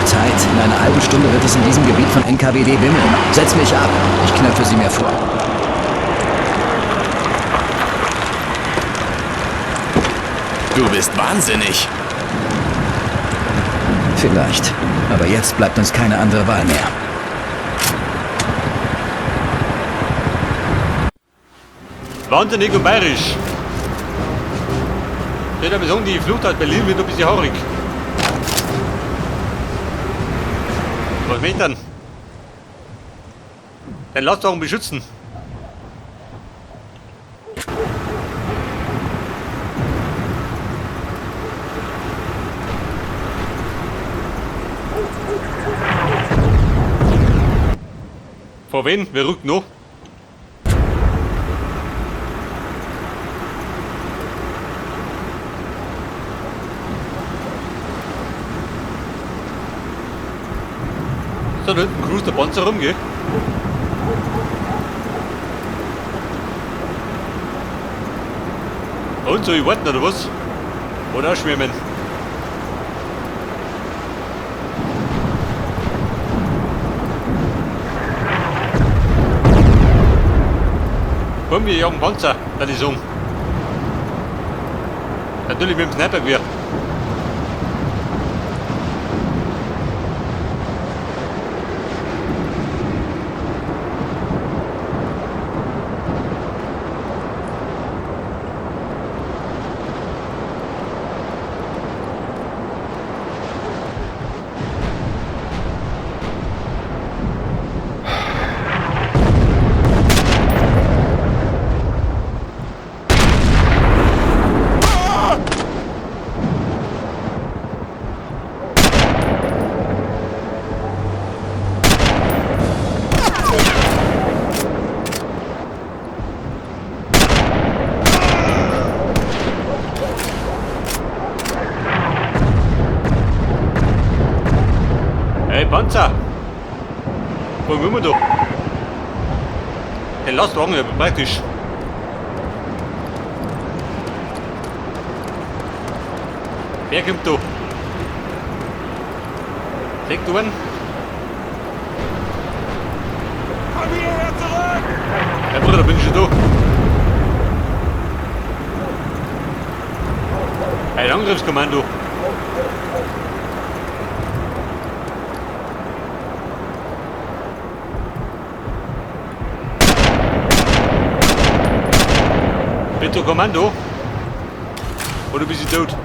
Zeit. In einer halben Stunde wird es in diesem Gebiet von NKWD wimmeln. Setz mich ab. Ich knöpfe sie mir vor. Du bist wahnsinnig. Vielleicht. Aber jetzt bleibt uns keine andere Wahl mehr. Wahnsinnig und bayerisch. Ich würde sagen, die Flucht aus Berlin wird ein bisschen haarig. Was möchte ich denn? Den Lastwagen beschützen. Vor wen? Wer rückt noch? So, da hinten cruist der Panzer rum, gell? Und soll ich warten oder was? Oder auch schwimmen? Komm, wir jagen Panzer, dann ist um. Natürlich mit dem Snipergewehr. Hey Panzer! Wo wollen wir da? Den Lastwagen, ja praktisch. Wer kommt da? Legt du einen? Komm hierher zurück! Ja Bruder, da bin ich schon da. Ein Angriffskommando. Bitte Kommando? Oder bist du tot?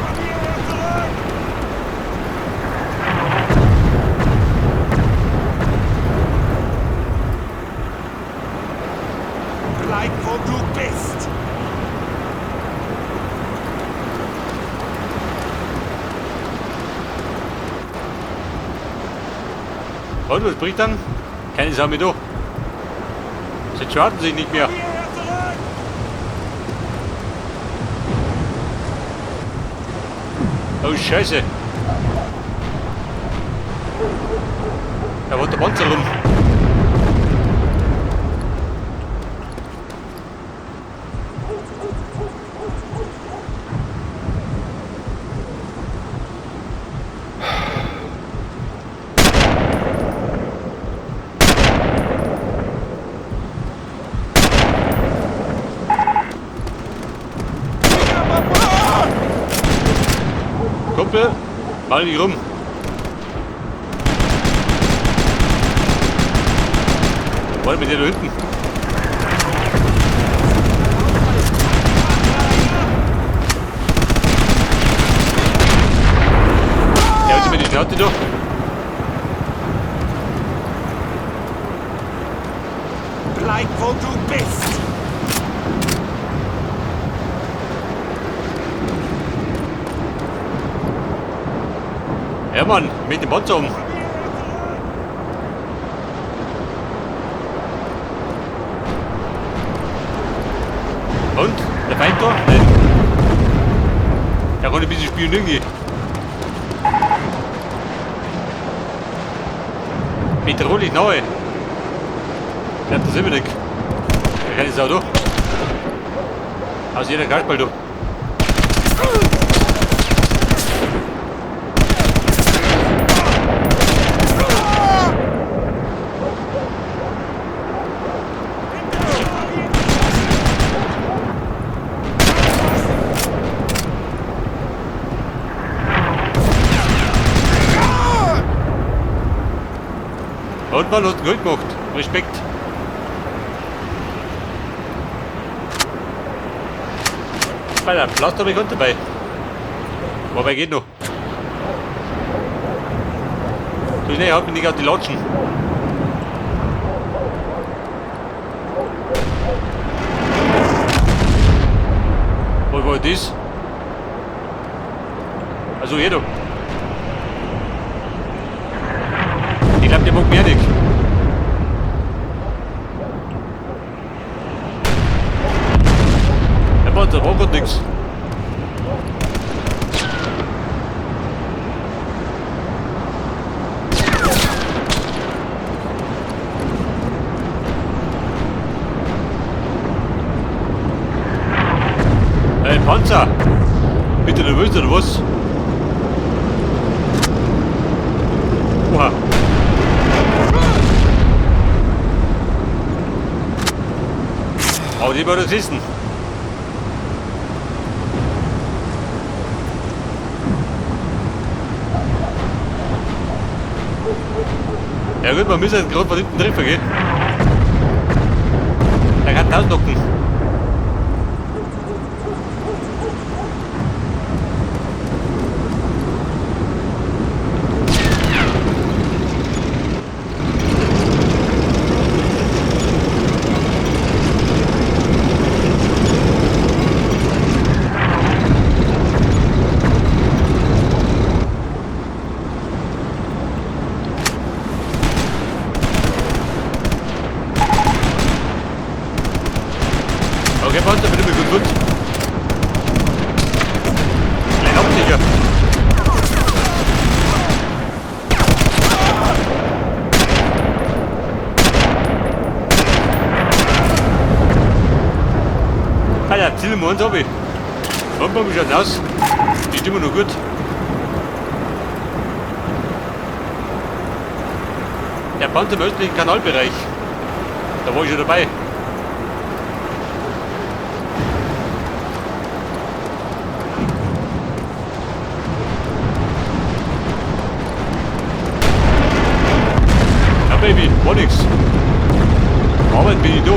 Komm hierher zurück! Bleib, wo du bist! Und was bringt dann? Keine Sau mehr da. Sie schaden sich nicht mehr. Komm hierher zurück! Oh Scheiße. Da war der Panzer rum. Kumpel, mal nicht rum. Wollen wir dir da hinten? Ja, also mit die Schnauze doch. Bleib, wo du bist! Ja Mann, mit dem Panzer um. Und? Der Feind da? Nein. Der kann ein bisschen spielen irgendwie. Bedrohlich nahe. Ich glaub, das immer nicht. Keine Sau da. Aus jeder Kasperl, du. Und man hat gut gemacht. Respekt. Bei der Pflaster habe ich auch dabei. Wobei geht noch. So schnell hat mich nicht auf die Latschen. Wo war das? Also hier da. Ich glaube, der mag mehr nicht. Der macht der grad nix. Hey, Panzer! Bitte nervös oder was? Oha! Aber die wollen das wissen. Ja gut, man muss halt gerade von hinten treffen, gell? Der kann ausnocken. Okay, Panzer, bin immer gut, gut. Klein Absicher. Ah ja, Ziel Nummer 1 hab ich. Und wie schaut's aus? Die ist immer noch gut. Der Panzer im östlichen Kanalbereich. Da war ich schon dabei. Ja, Baby, war nix. Arbeit bin ich da.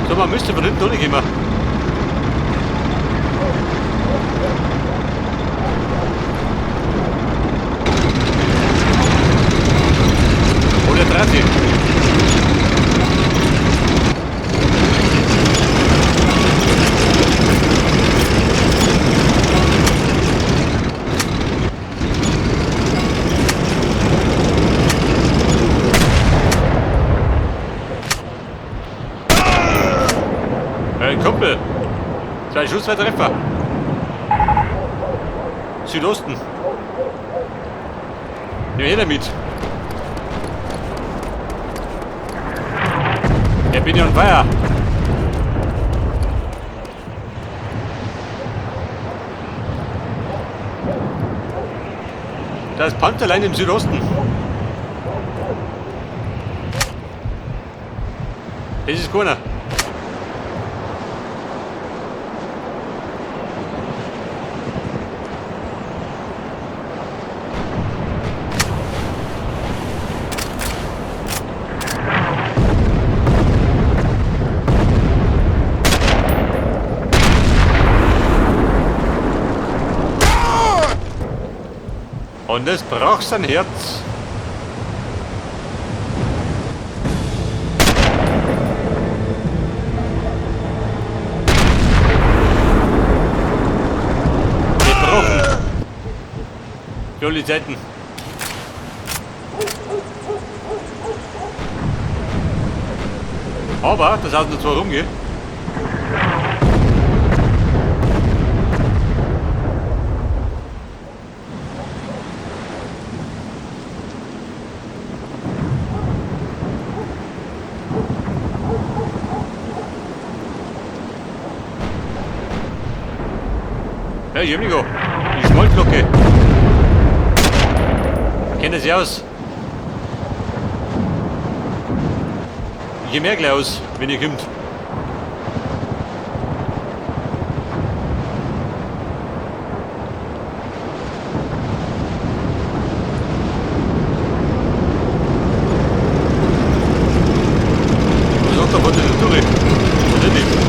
So, man müsste von hinten runtergehen. Oder 30. Hey, Kumpel! 2 Schuss, 2 Treffer. Südosten. Ja, her damit. Ja, bin ich on fire. Da ist Pantherlein im Südosten. Das ist keiner. Und es braucht sein Herz. Gebrochen. Für alle Zeiten. Aber das hat noch zwei rumgehen. Hey, Jemnigo, die Schmollglocke. Kennt sie aus? Ich geh mehr gleich aus, wenn ihr kommt. Was sagt der von der Tour? Was ist das?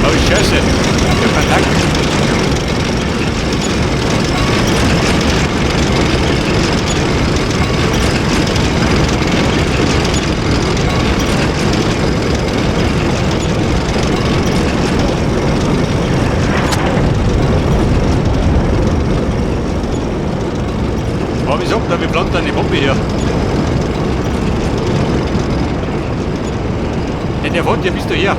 Oh Scheiße, ich hab keinen Tank. Aber wie sagt er, wir planten eine Bombe hier. Denn der wohnt ja bis daher.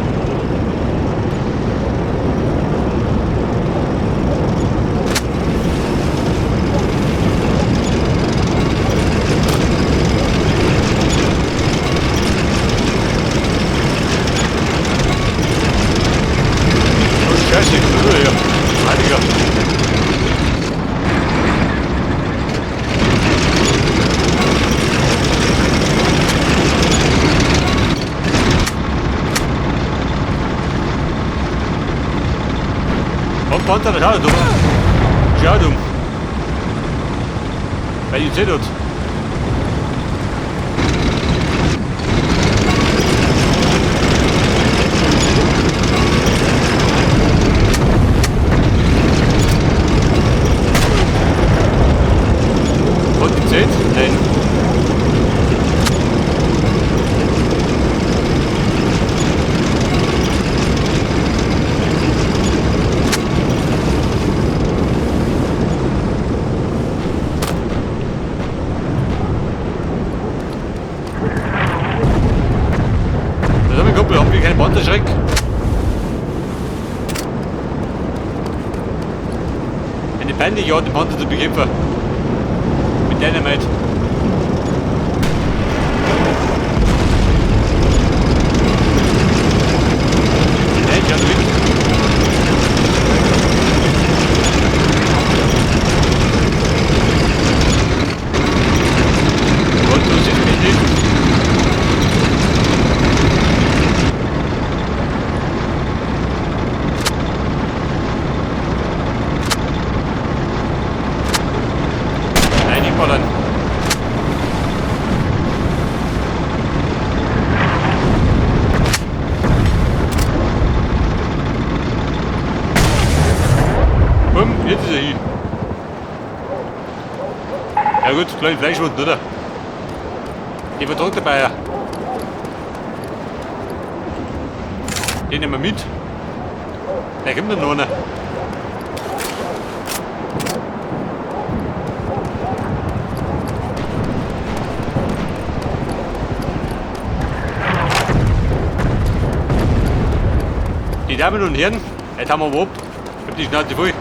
Oh Scheiße, ich bin hier. Heiliger. Und Panzer, schau dumm. Schau dumm. Weil ich sehe dort. Und die Zeit? Nein. Das haben wir Kumpel, haben wir keinen Panzerschreck? Eine peinliche Art, den Panzer zu bekämpfen. Mit Dynamite. Nein, ich hab weg. Und du siehst mich nicht. Nein, nicht ballern. Bumm, jetzt ist er hier. Ja gut, kleine Fleischwunden, oder? Die vertragt der Bayer. Den nehmen wir mit. Da kommt noch einer. Die Damen und Herren, heute haben wir ab. Ich hab die Schnauze voll.